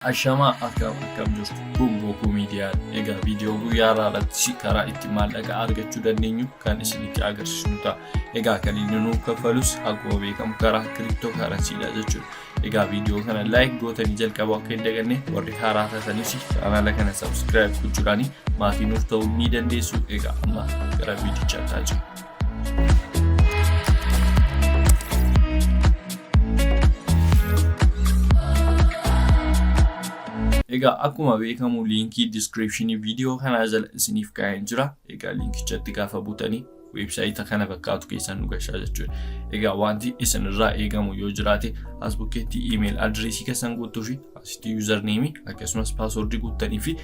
Ashamaa, akkam akkam jirtu? Kun Bookuu Miidiyaa. Egaa viidiyoo guyyaa har'aa irratti karaa itti maallaqa argachuu dandeenyu kan isinitti agarsiisnu ta'a. Egaa kan inni nuuf kaffalus akkuma beekamu karaa crypto currencydha jechuudha. Egaa viidiyoo kana like gootanii jalqabu akka hin daganne, warri haaraa taatanis chaanaala kana subscribe gochuudhaan maatii nuuf ta'uu ni dandeessu. Egaa amma gara viidichaatti haa jiru. Egaa akkuma beekamu liinkii descriptionii viidiyoo kanaa jala isiniif kaa'een jira. Egaa liinkichatti gaafa buutanii weebsaayita kana fakkaatu keessan nu gashaa jechuudha. Egaa wanti isinirraa eegamu yoo jiraate, as bukkeetti email addressii keessan guutuu fi asitti username akkasumas passwordii guuttanii fi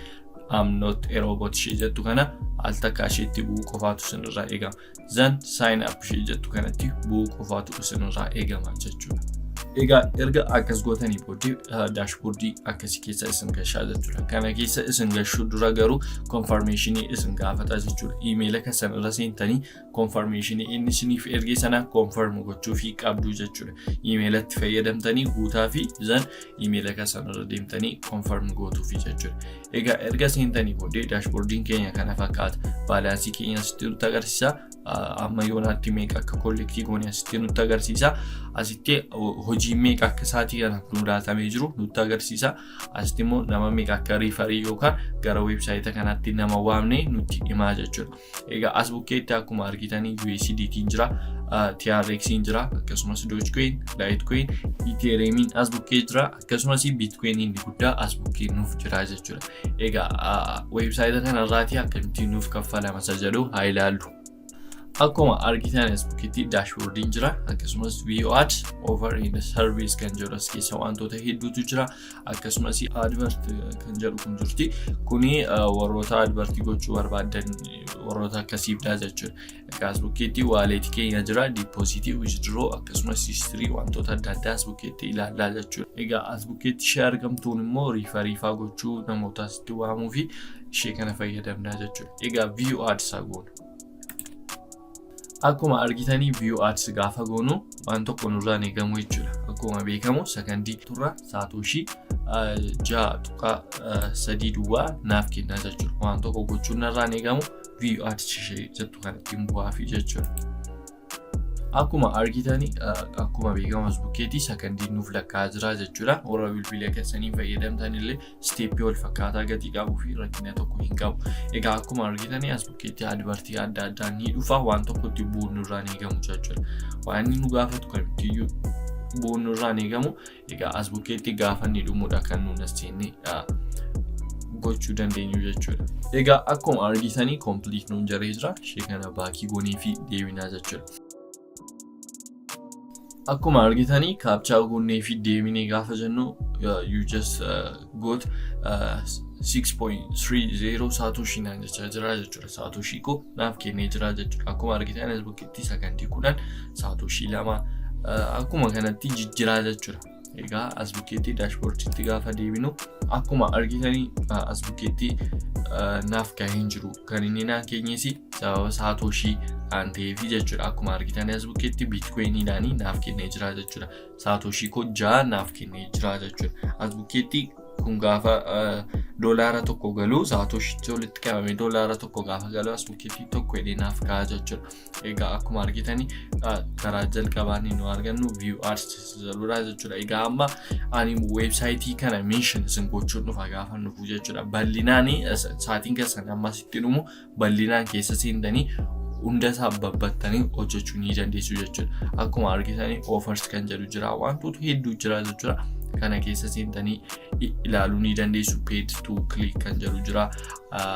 "I'm not a robot" ishee jettu kana al takkaa isheetti bu'uu qofaatu isinirraa eegama. Then "sign up" ishee jettu kanatti bu'uu qofaatu isinirraa eegama jechuudha. Egaa erga akkas gootanii booddee dashboardii akkasii keessa isin gashaa jechuudha. Kana keessa isin gashuu dura garuu confirmationii isin gaafata jechuudha. Iimeela keessan irra seentanii confirmationii inni isiniif erge sana confirm gochuufii qabdu jechuudha. Iimeelatti fayyadamtanii guutaa fi then iimeela keessan irra deemtanii confirm gootuufi jechuudha. Egaa erga seentanii booddee dashboardiin keenya kana fakkaata. Balanceii keenya asitti nutti agarsiisa. Amma yoonaatti meeqa akka collectii goone asitti nutti agarsiisa. Asitti hojii meeqa akka isaatii kanaaf nu laatamee jiru nutti agarsiisa. Asitti immoo nama meeqa akka referii yookaan gara weebsaayita kanaatti nama waamne nutti himaa jechuudha. Egaa as bukkeetti akkuma argitanii USDT jira, TRX jira, akkasumas Dogecoin, Litecoin, Ethereum as bukkee jira, akkasumas Bitcoin inni guddaa as bukkee nuuf jira jechuudha. Egaa weebsaayita kanarraatii akkamittiin nuuf kaffalama isa jedhu haa ilaallu. Akkuma argitan as bukkeetti dashboardiin jira, akkasumas view ads, offer and service kan jedhu as keessa wantoota hedduutu jira, akkasumas advert kan jedhu kun jirti. Kuni warroota advertii gochuu barbaadan, warroota akkasiifdha jechuudha. Egaa as bukkeetti walletii keenya jira, depositii, withdraw, akkasumas history, wantoota adda addaa as bukkeetti ilaallaa jechuudha. Egaa as bukkeetti ishee argamtuun immoo referii faa gochuu, namoota asitti waamuu fi ishee kana fayyadamnaa jechuudha. Egaa view ads haa goonu. Akkuma argitanii view ads gaafa goonu waan tokko nurraan eegamu jechuudha. Akkuma beekamu sakandii turra satoshii 6.3 duwwaa naaf kennaa jechuudha. Waan tokko gochuun narraan eegamu view ads ishee jettu kanatti bu'aafi jechuudha. Akkuma argitanii, akkuma beekamu as bukkeetti sakandiin nuuf lakkaa'aa jira jechuudha. Warra bilbila keessanii fayyadamtan illee stepii wal fakkaataa gatii qabuu fi rakkina tokko hin qabu. Egaa akkuma argitanii as bukkeetti advertii adda addaa ni dhufa, waan tokkotti bu'uun nurraan eegamu jechuudha. Waan inni nu gaafatu kamittiyyuu bu'uun nurraan eegamu. Egaa as bukkeetti gaafa inni dhumudha kan nuun as seennee gochuu dandeenyu jechuudha. Egaa akkuma argitanii complete nuun jaree jira. Ishee kana backii goonee fi deebinaa jechuudha. Akkuma argitanii captcha goonee fi deebinee gaafa jennu "You just got 6.30 satoshi" naan jechaa jira jechuudha. Satoshii koo naaf kennee jira jechuudha. Akkuma argitan as bukkeetti sakandii 10 satoshii 2 akkuma kanatti jijjiraa jechuudha. Egaa as bukkeetti dashboardiitti gaafa deebinu akkuma argitanii as bukkeetti naaf gahee hin jiru. Kan inni naan keenyes sababa satoshii kan ta'eefi jechuudha. Akkuma argitan as bukkeetti bitcoiniidhaan naaf kennee jira jechuudha. Satoshii koo 6 naaf kennee jira jechuudha. As bukkeetti kun gaafa doolaara 1 galu, satoshichi walitti qabamee doolaara 1 gaafa galu, as bukkeetti tokko hidhee naaf ka'a jechuudha. Egaa akkuma argitanii karaa jalqabaan nu argannu view ads jedhudha jechuudha. Egaa amma ani weebsaayitii kana mention isin gochuun dhufa gaafa dhufu jechuudha. Bal'inaan saatiin keessan amma asitti dhumu bal'inaan keessa seentanii hunda isaa babbattanii hojjechuu ni dandeessu jechuudha. Akkuma argitanii offers kan jedhu jira, wantoota hedduu jira jechuudha. Kana keessa seentanii ilaaluu ni dandeessu. Paid to click kan jedhu jira.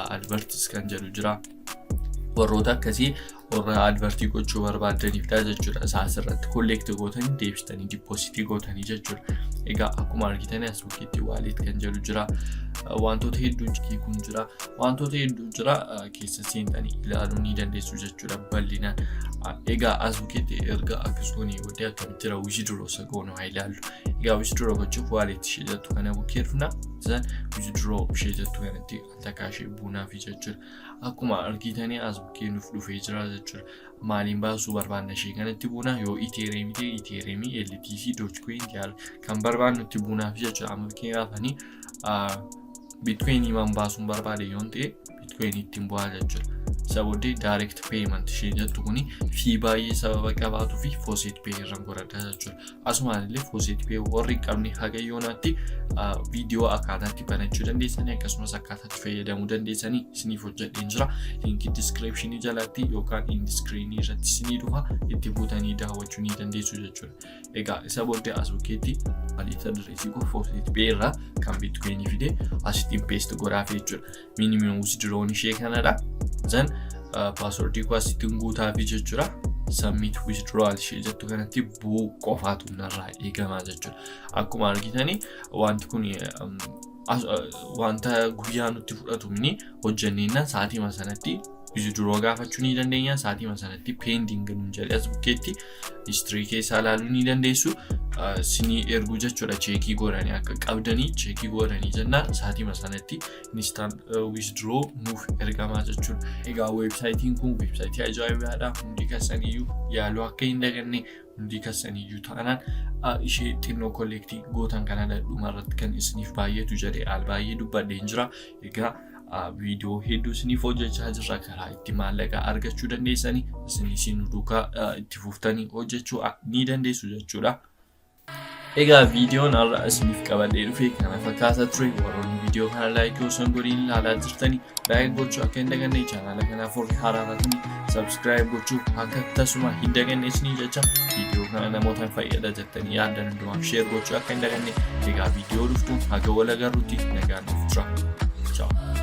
Advertis kan jedhu jira. Warroota akkasii warra advertii gochuu barbaadaniifdha jechuudha. Isaa asirratti collect gootanii deebistanii depositii gootanii jechuudha. Egaa akkuma argitanii as bukkeetti wallet kan jedhu jira. Wantoota hedduun kun jira. Wantoota hedduu jira, keessa seentanii ilaaluu ni dandeessu jechuudha bal'inaan. Egaa as bukkeetti erga akkas goonee booddee akkamitti jira withdraw isa goonu haa ilaallu. Egaa withdraw gochuuf wallet ishee jettu kana bukkee dhufna. Then withdraw ishee jettu kanatti takkaa ishee buunaafi jechuudha. Akkuma argitanii as bukkee nuuf dhufee jira jechuudha. Maaliin baasuu barbaanna ishee kanatti buuna? Yoo Ethereum ta'e Ethereum, LTC, Dogecoin kan barbaannu itti buunaaf jechuudha. Amma fakkeenyaaf ani Bitcoinii man baasuun barbaade yoon ta'e, Bitcoinii ittiin bu'aa jechuudha. Isa booddee direct payment ishee jettu kuni fee baay'ee sababa qabaatuu fi FaucetPay irraan godhadha jechuudha. Asumaan illee FaucetPay warri hin qabne haga yoonaatti viidiyoo akkaataa itti banachuu dandeessanii, akkasumas akkaataa itti fayyadamuu dandeessanii isiniif hojjedheen jira. Linkii descriptionii jalatti yookaan end screenii irratti isinii dhufa, itti buutanii daawwachuu ni dandeessu jechuudha. Egaa isa booddee as bukkeetti wallet addressii koo FaucetPay irraa kan Bitcoinii fide asitti paste godhaaf jechuudha. Minimum withdrawal ishee kanadha. Then passwordii koo asitti guutaafi jechuudha. Submit withdrawal ishee jettu kanatti bu'uu qofaatu narraa eegamaa jechuudha. Akkuma argitanii, wanti kun wanta guyyaa nutti fudhatu mini. Hojjenneenna sa'aatima sanatti withdraw gaafachuu ni dandeenya. Sa'aatima sanatti pending nuun jedhee as bukkeetti history keessaa ilaaluu ni dandeessu. Sinii erguu jechuudha, checkii godhanii akka qabdanii checkii godhanii jennaan sa'aatima sanatti instant withdraw nuuf ergamaa jechuudha. Egaa weebsaayitiin kun weebsaayitii ajaa'ibaadha. Hundi keessaniyyuu yaaluu akka hin daganne. Hundi keessaniyyuu taanaan ishee xinnoo collectii gootan kana dhumarratti kan isiniif baay'eetu jedhee al baay'ee dubbadheen jira. Egaa viidiyoo hedduu isiniif hojjechaa jirra, karaa itti maallaqa argachuu dandeessanii isinis nu duukaa itti fuftanii hojjechuu ni dandeessu jechuudha. Egaa viidiyoon har'a isiniif qabadhee dhufe kana fakkaata ture. Warroonni viidiyoo kana likeii osoo hin godhin ilaalaa jirtanii, like gochuu akka hin daganne, chaanaala kanaaf warri haaraa taatanii subscribe gochuu akka tasuma hin daganne isinii jecha, viidiyoo kana namoota hin fayyada jettanii yaaddan hundumaaf share gochuu akka hin daganne. Egaa viidiyoo dhuftuun haga wal agarrutti nagaan nuuf tura. Ciao.